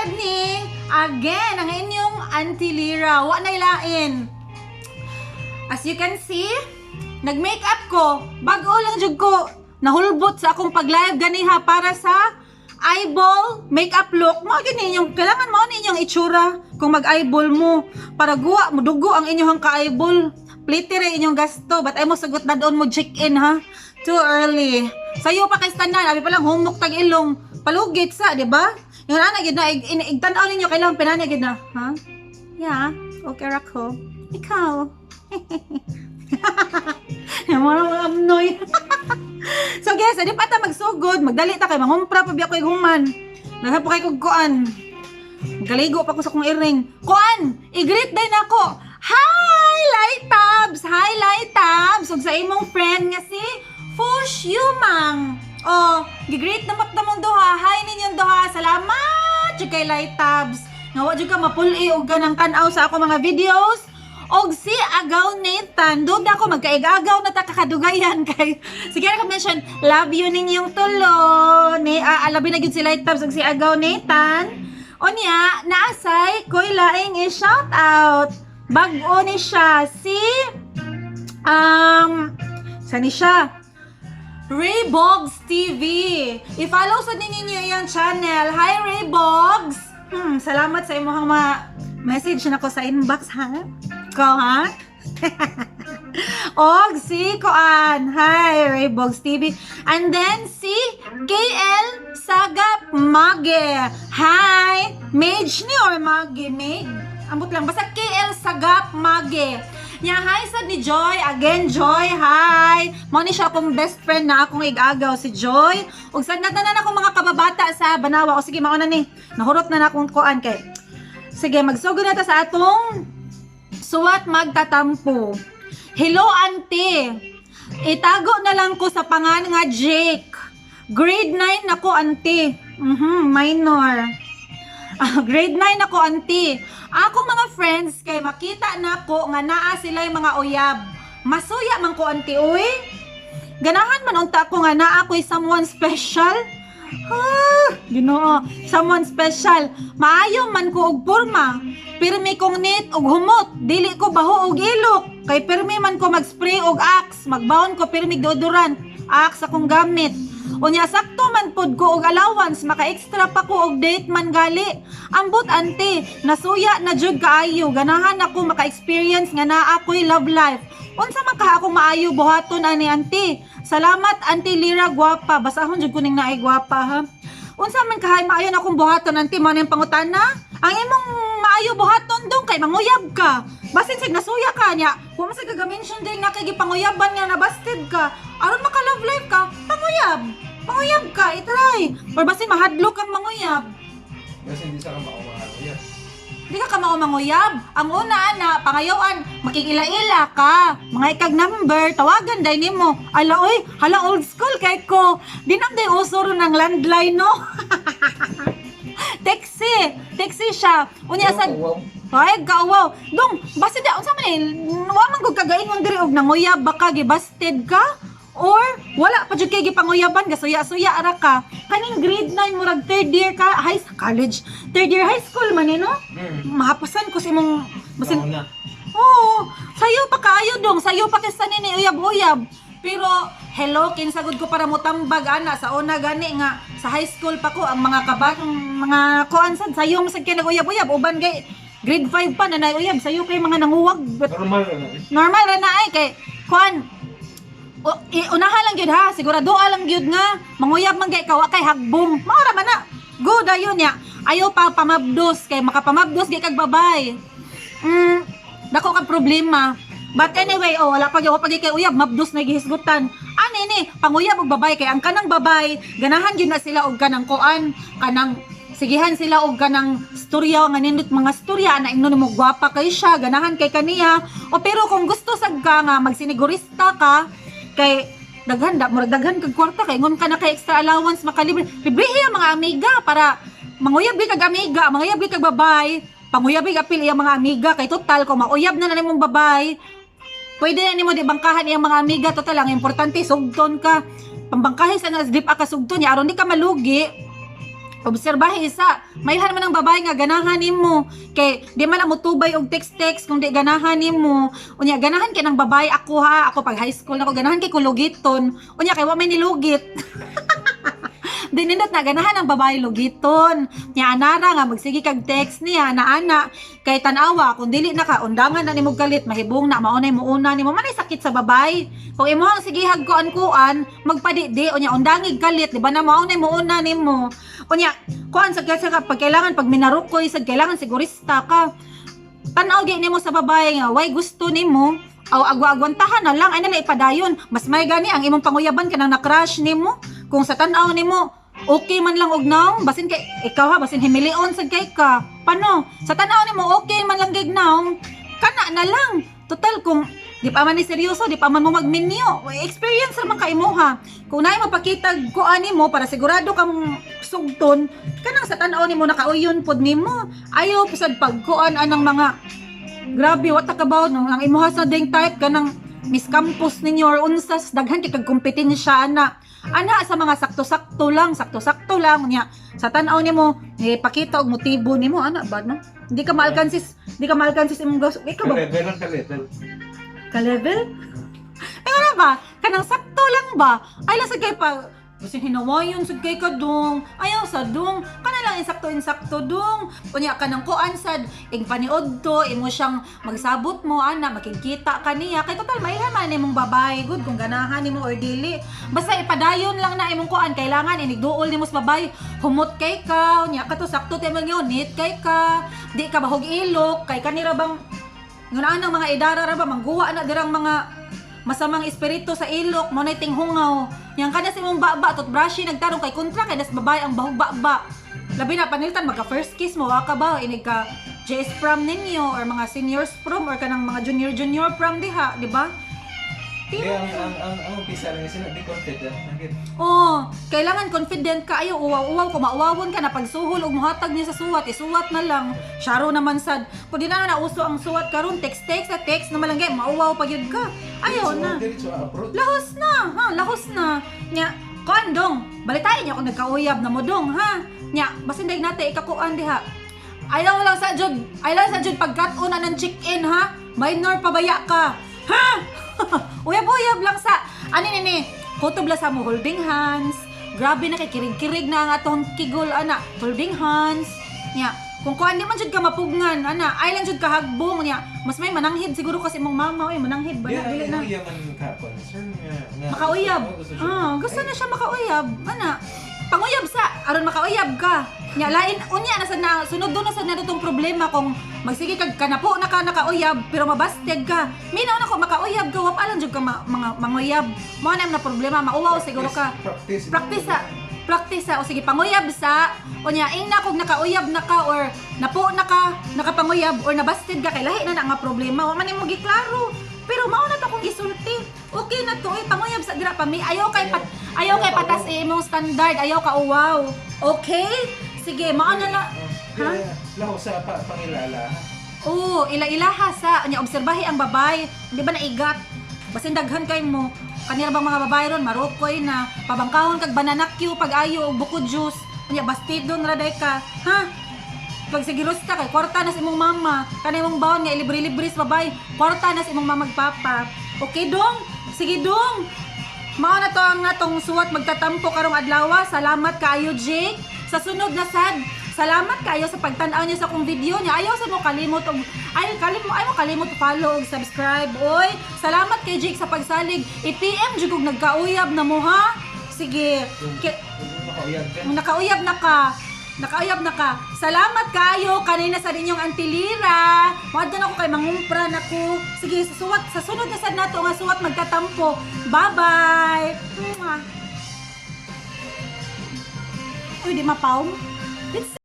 Sad ni again ang inyong Auntie Lira. Wa na ilain. As you can see, nag-makeup ko. Bago lang jud ko nahulbot sa akong pag-live ganiha para sa eyeball makeup look. Mo gyud ninyong kailangan mo ninyong itsura kung mag-eyeball mo para guwa mo dugo ang inyong ka-eyeball. Plite ra inyong gasto, but ay mo sagot na doon mo check in ha. Too early. Sayo pa kay tanan, abi pa lang humok tag ilong. Palugit sa, di ba? Yung ana gid na igtan-aw ninyo kailangan pinani gid na, ha? Yeah, okay ra ko. Ikaw. Mura mga amnoy. So guys, adi pa ta magsugod, magdali ta kay mangumpra pa biya ko human. Naghapo kay kog kuan. Galigo pa ko sa kong iring. Kuan, i-greet day nako. Hi, Light Tabs! Hi, Light Tabs! Ug sa imong friend nga si Fush Yumang. Oh, gi-greet na makta mong duha. Hi ninyong duha. Salamat jud kay Light Tabs. Nga wa jud ka mapuli og ganang tan-aw sa ako mga videos. Og si Agaw Nathan, doon na ako magkaig-agaw na ta kakadugayan kay sige na ka mention love you ninyong tulo ni alabi na gyud si Light Tabs ug si Agaw Nathan. Unya, naasay koy laing i-shout out. Bag-o ni siya si sa ni siya Ray Boggs TV. I-follow sa ninyo yung channel. Hi, Ray Boggs! Salamat sa imong mga message na ko sa inbox, ha? Ko, ha? Og si Koan. Hi, Ray Boggs TV. And then si KL Sagap Mage. Hi! Mage ni or Mage? Mage? Ambot lang. Basta KL Sagap Mage. Nya, hi sad ni Joy. Again, Joy, hi. Mao ni siya akong best friend na akong igagaw si Joy. Ug sad na tanan akong mga kababata sa Banawa. O sige, mauna ni. Nahurot na na akong kuan kay. Sige, magsugod na ta sa atong suwat magtatampo. Hello, auntie. Itago na lang ko sa pangan nga Jake. Grade 9 ako, auntie. Minor. Ah, grade 9 ako, auntie. Ako mga friends, kay makita na ko nga naa sila yung mga uyab. Masuya man ko, auntie, uy. Ganahan man unta ko nga naa ko'y someone special. Ah, Ginoo, someone special. Maayo man ko og porma. Pirmi kong neat og humot, dili ko baho og ilok. Kay pirmi man ko mag-spray og Axe, magbaon ko pirmi deodorant, Axe akong gamit. Unya sakto man pod ko og allowance, maka-extra pa ko og date man gali. Ambot, ante, nasuya na jud kaayo, ganahan ako maka-experience nga naa ako'y love life. Unsa man kaha akong maayo buhaton ani, ante? Salamat, Auntie Lira gwapa. Basahon jud ko ning naay gwapa ha. Unsa man kahay maayo na akong buhaton, ante, mo na yung pangutana? Ang imong maayo buhaton dong kay manguyab ka. Basin sig nasuya ka niya. Wa man sa gagamention din nga kay gipanguyaban nga nabasted ka. Aron maka love life ka, panguyab. Panguyab ka, itry. Or basin mahadlok kang manguyab. Kasi hindi sa kamao. Di ka kamao manguyab. Ang una ana, pangayawan, makikila-ila ka. Mga ikag number, tawagan day nimo. Ala oy, hala old school kay ko. Di nam day uso ron ng landline no. Taxi, taxi siya. Unya sa Wow. Ay, gaawaw. Dong, basta di, unsa man eh, wa man gud kagaingon diri og nanguyab baka gibasted ka or wala pa jud kay gipanguyaban, gasuya-suya ra ka. Kaning grade 9, murag third year ka high college, third year high school man eh, no? Mahapasan ko sa imong basin. Mauna. Oo, sayo pa kaayo dong, sayo pa kay sa nini uyab-uyab. Pero hello, kinsagod ko para motambag ana sa una gani nga sa high school pa ko ang mga kabatang mga kuan sad sayo mo sad kay naguyab-uyab, uban kay grade 5 pa na uyab, sayo kay mga nanguwag. But Normal na eh. Normal ra na ay kay kuan o, unahan lang gyud ha, sigurado lang gyud nga manguyab man kay kawa kay hagbong. Mao ra man na. Go dayon niya. Ayaw pa pamabdos kay makapamabdos gay kag babay. Dako kag problema. But anyway, oh, wala pa gyud, wa pa gyud kay uyab, mabdos na gihisgutan. Ani ni, panguyab og babay kay ang kanang babay, ganahan gyud na sila og kanang kuan, kanang sigihan sila og kanang storya nga nindot mga storya na ingnon mo gwapa kay siya, ganahan kay kaniya. O pero kung gusto sad ka nga magsinigurista ka kay daghan da murag daghan kag kwarta kay ingon ka na kay extra allowance makalibre. Librehi ang mga amiga para manguyab gyud kag amiga, manguyab gyud kag babay, panguyab gyud apil iyang mga amiga kay total kung mauyab na na nimong babay, pwede na nimo di bangkahan iyang mga amiga. Total, ang importante sugton ka, pambangkahi sa nas dip ka sugton niya aron di ka malugi. Obserbahe isa. Mailhan man ang babae nga ganahan nimo. Kay di man na motubay og text-text kung di ganahan nimo. Unya ganahan kay ng babae ako ha, ako pag high school nako ganahan kay kulugiton. Unya kay wa may nilugit. Dinindot na ganahan ang babae lugiton. Nya anara nga magsige kag text niya na ana kay tan-awa kung dili na ka undangan na nimo kalit, mahibong na maunay muuna nimo, manay sakit sa babae. Kung imo ang sigihag kuan-kuan magpadidi, unya undangig kalit, di ba na maunay muuna nimo. Unya kuan sa kasi pag kailangan pag minarukoy sad kailangan sigurista ka. Tan-aw gyud nimo sa babae nga way gusto nimo aw agwa-agwantahan na lang ay nala ipadayon. Mas may gani ang imong panguyaban kanang na-crush nimo. Kung sa tan-aw nimo okay man lang og naong, basin kay ikaw ha, basin himilion sad kay ka pano sa tan-aw nimo okay man lang gig naong, kana na lang. Total kung di pa man ni seryoso, di pa man mo magminyo, experience ra man kay mo ha. Kung naay mapakita kuan nimo para sigurado kang sugton, kanang sa tan-aw nimo nakauyon pod nimo. Ayaw sad pagkuan anang mga grabe, what ka ba no, ang imuha sa ding type kanang Miss Campus ninyo or unsas daghan kay kag kompetensya ana ana sa mga sakto-sakto lang, sakto-sakto lang. Nya sa tan-aw nimo ipakita og motibo nimo ana ba no, hindi ka maalkansis, di ka maalkansis imong gas ikaw ba. Ka-level ang ka-level. Ka-level? Eh wala ba? Kanang sakto lang ba? Ay lang sa kay pa basin hinawayon sad kay ka dong. Ayaw sa dong. Kana lang insakto-insakto dong. Unya kanang kuan sad ing paniod to imo siyang magsabot mo ana makikita ka niya kay total mailhan man imong babae gud kung ganahan nimo or dili. Basta ipadayon lang na imong kuan, kailangan inigduol nimo sa babae, humot kay ka, unya kato sakto tay man yun, kay ka, di ka bahog ilok kay kanira bang ngunaan ang mga idara ra ba mangguwa na dirang mga masamang espiritu sa ilok mo na tinghungaw. Yang kada sa imong baba toothbrush nagtarong kay kontra kay das babae ang bahog baba. Labi na paniltan magka first kiss mo wa ka ba inig ka JS prom ninyo or mga seniors prom or kanang mga junior junior prom diha, di ba? Hindi, ang umpisa lang sila, di confident. Nagit. Oh, kailangan confident ka, ayaw uwaw-uwaw, kung mauwawon ka na pagsuhol ug mohatag niya sa suwat, isuwat na lang. Syaro naman sad. Kung di na nauso ang suwat karon, text text na text na malangay, mauwaw pa gyud ka. Ayaw na. Diretso approach. Lahos na, ha, lahos na. Nya, kuan dong, balitain niya kung nagkauyab na mo dong, ha. Nya, basin day nate ikakuan diha. Ayaw lang sa jud, ayaw lang sa jud pagkat-una ng check-in ha. Minor pabaya ka. Ha? Uyab-uyab lang sa ani ni ni. Kutob lang sa mo holding hands. Grabe na kay kirig-kirig na ang atong kigol ana, holding hands. Nya, kung kuan di man jud ka mapugngan ana, ay lang jud ka hagbong niya. Mas may mananghid siguro kasi imong mama oy, mananghid ba na Yeah, dili na. ang iya man ka concern nga. Makauyab. Gusto siya. Ah, gusto na siya makauyab. Ana, panguyab sa aron makauyab ka. Nya lain unya na sad na sunod do na sad na tong problema kung magsige kag kanapo na ka nakauyab pero mabasted ka. Minaw na ko makauyab ka, wa pa lang jud ka mga manguyab. Mao na na problema, mauwaw siguro ka. Practice. Practice sa practice sa o sige panguyab sa unya ing na kung nakauyab na ka or napo na ka nakapanguyab or nabasted ka kay lahi na na nga problema, wa man nimo giklaro. Pero mao na to kung gisulti, okay na to eh, panguyab sa dira pa mi, ayaw kay pat, ayaw kay patas eh, imong standard, ayaw ka uwaw. Okay, sige, mao na na. Ha? Laho sa pangilala. Oo, ila-ilaha sa unya obserbahi ang babay, di ba naigat? Basin daghan kay mo. Kanila bang mga babae ron marokoy na pabangkahon kag banana Q pag ayo og buko juice. Unya bastidon ra day ka. Ha? Pag sigilos ka kay kwarta na sa imong mama, kanay imong baon nga ilibre-libre sa babae, kwarta na sa imong mama magpapa. Okay dong? Sige dong. Mao na to ang atong suwat magtatampo karong adlaw. Salamat kaayo Jake. Sa sunod na sad, salamat kaayo sa pagtan-aw niyo sa akong video niya. Ayaw sa mo kalimot og ay kalimot ay mo kalimot follow og subscribe. Oy, salamat kay Jake sa pagsalig. I-PM jud kog nagkauyab na mo ha. Sige. Kung nakauyab ka. Kung nakauyab na ka. Nakauyab na ka. Salamat kayo kanina sa ninyong antilira. Moadto na ko kay mangumpra na ko. Sige, sa suwat sa sunod na sad nato nga suwat magtatampo. Bye-bye. Mwah. Uy, di mapaw. Let's